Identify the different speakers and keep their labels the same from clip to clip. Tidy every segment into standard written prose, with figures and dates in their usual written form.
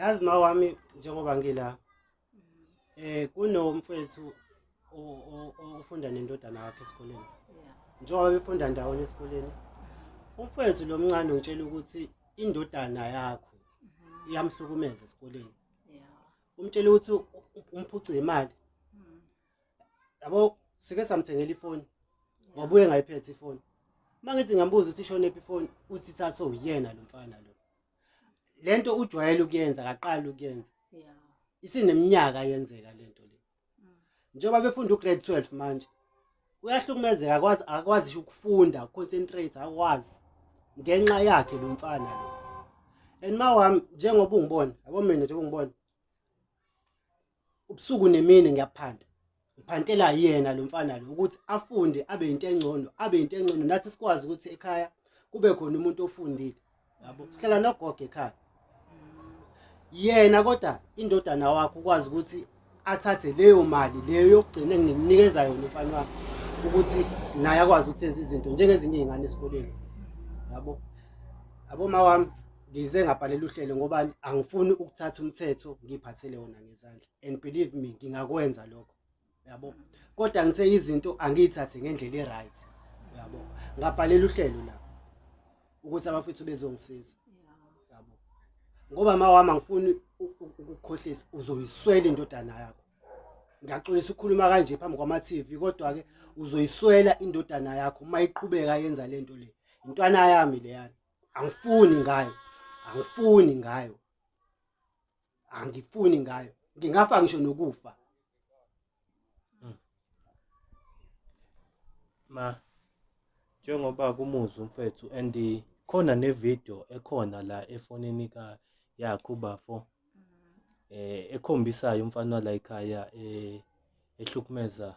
Speaker 1: Yazi ma wami njengoba ngila kunomfethu ofunda nendodana yakhe esikoleni. Njengoba befunda ndawonye esikoleni. Umfethu lo mncane ungitshela ukuthi indodana yakho iyamhlukumeza esikoleni. Umtshela ukuthi umphuce imali. Yabo sike samthengela ifoni. Wabuye ngayiphethe ifoni. Uma ngithi ngambuza ukuthi ishonephi ifoni uthi thathe uyena lo mfana lo. Lento ujwayele ukuyenza akaqali ukuyenza. Isineminyaka yenzeka lento le. Njengoba befunda ugrade 12 manje uyahlukumezeka akwazi akwazi ukufunda concentrate akwazi ngenxa yakhe lo mfana lo. And ma wami njengoba ungibona yabo mina njengoba ungibona ubusuku nemini ngiyaphanta ngiphantela yena lo mfana lo ukuthi afunde abe into engcono abe into engcono nathi sikwazi ukuthi ekhaya kube khona umuntu ofundile yabo sihlala nogogo ekhaya yena kodwa indodana wakho ukwazi ukuthi athathe leyo mali leyo yokugcina engimnikeza yona umfana wakhe ukuthi naye akwazi ukuthi enze izinto njengezinye iy'ngane esikoleni yabo yabo ma wami ngize ngabhalela uhlelo ngoba angifuni ukuthatha umthetho ngiyiphathele wona ngezandla and believe me ngingakwenza lokho yabo kodwa ngithe izinto angiyithathe ngendlela e-right yabo ngabhalela uhlelo la ukuthi abafethu bezongisiza yabo ngoba ma wami angifuni ukukhohlisa uzoyiswela indodana yakho ngiyaxolisa ukukhuluma kanje phambi kwama-TV kodwa-ke uzoyiswela indodana yakho uma iqhubeka yenza le nto le intwana yami leyana angifuni ngayo angifuni ngayo angifuni ngayo ngingafa ngisho nokufa.
Speaker 2: Ma njengoba kumuzwa umfethu and khona ne-video ekhona la efonini ka yakhe ubafo ekhombisayo umfana la ekhaya ehlukumeza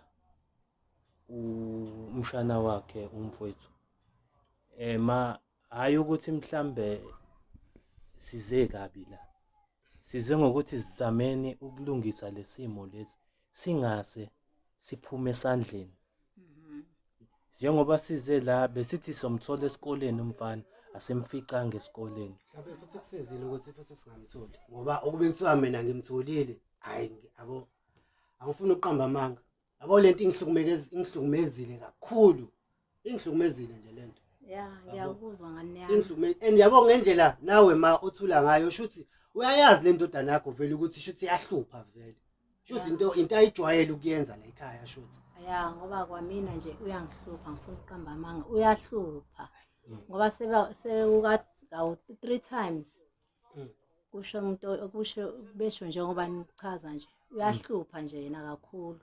Speaker 2: umshana wakhe umfowethu. Ma hhayi ukuthi mhlambe size kabi la. Size ngokuthi sizameni ukulungisa lesimo lesi singase siphume esandleni. Njengoba size la besithi somthola esikoleni umfana asimficanga esikoleni.
Speaker 1: Mhlawumbe futhi kusizile ukuthi futhi singamtholi ngoba ukube kuthiwa mina ngimtholile hhayi yabo angifuni ukuqamba amanga yabo lento ingihlukumekeza ingihlukumezile kakhulu ingihlukumezile nje lento
Speaker 3: ya ngiyakuzwa ngane yami
Speaker 1: ingihlukumeze and yabo ngendlela nawe ma othula ngayo shuthi uyayazi le ndodana yakho vele ukuthi shuthi iyahlupha vele shuthi into ayijwayele ukuyenza la ekhaya shuthi
Speaker 3: ya ngoba kwamina nje uyangihlupha ngifuna ukuqamba amanga uyahlupha ngoba sewukade kawu 3 times Kusho umuntu kusho besho njengoba nichaza nje uyahlupha nje yena kakhulu.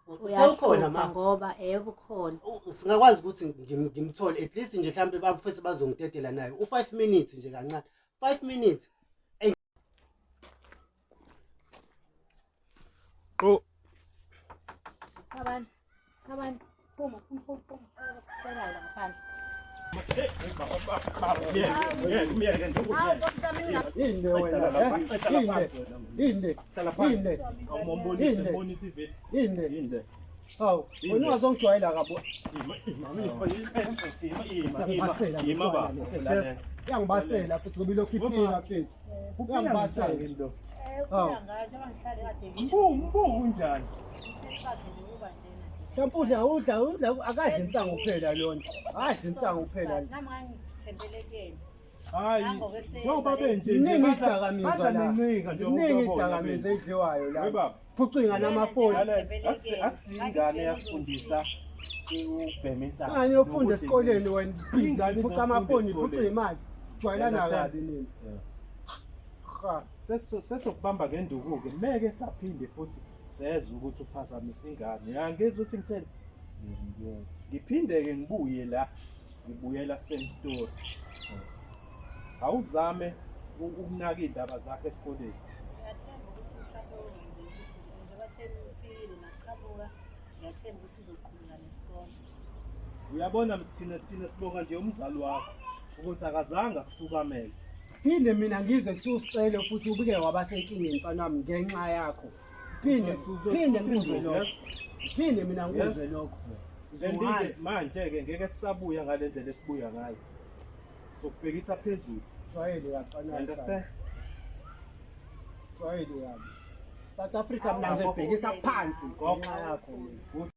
Speaker 1: Usekhona ma
Speaker 3: ngoba yebo ukhona.
Speaker 1: Singakwazi ukuthi ngimthole at least nje mhlambe bafethu bazongidedela naye u5 minutes nje kancane 5 minutes.
Speaker 2: Qo.
Speaker 3: Thabani, Thabani, phuma, phuma, phuma, phuma. Cela la ngaphandle.
Speaker 1: Yini wena? Yini? Yini? Yini? Yini? Hawu, wena ungazongijwayela kabi. Iyangibasela futhi ngoba ilokhu ifika mfethu. Uyangibasela. Hawu.
Speaker 2: Mbu unjani?
Speaker 1: Mhlawumbe udla udla udla akadli insangu kuphela lona. Akadli insangu kuphela.
Speaker 3: Nami ngangithembele kuyena.
Speaker 2: Hayi, njengoba benje
Speaker 1: Ziningi izidakamizwa la.
Speaker 2: nencika
Speaker 1: Ziningi izidakamizwa ey'dliwayo la.
Speaker 2: Baba.
Speaker 1: Phucinga namafoni.
Speaker 2: Akusiyingane yakufundisa ukubhema insangu.
Speaker 1: Ngani uyofunda esikoleni wena busy phuca amafoni phuca imali. Jwayelana kabi nina.
Speaker 2: Ha, sesokubamba ngenduku-ke meke saphinde futhi sezwe ukuthi uphazamisa ingane. Angizwa ukuthi ngitheni. Ngiphinde-ke ngibuye la ngibuyela same story. Awuzame ukunaka iy'ndaba zakho esikoleni.
Speaker 3: Ngiyathemba ukuthi mhlawumbe uzokwenza ukuthi njengoba senifikile naqhamuka ngiyathemba ukuthi uzoqhubeka nesikole.
Speaker 2: Uyabona thina sibonga nje umzali wakho ukuthi akazange akufukamele.
Speaker 1: Phinde mina ngize kuthiwa usicele futhi ubike wabasenkingeni mfana wami ngenxa yakho. Phinde phinde ngikuzwe lokho. Phinde mina ngikuzwe lokho.
Speaker 2: And-ke manje-ke ngeke sisabuya ngale ndlela esibuya ngayo. Sokubhekisa phezulu.
Speaker 1: Jwayele kafana.
Speaker 2: Understand?
Speaker 1: Jwayele yami. South Africa mina ngizobhekisa phansi ngenxa yakho mina.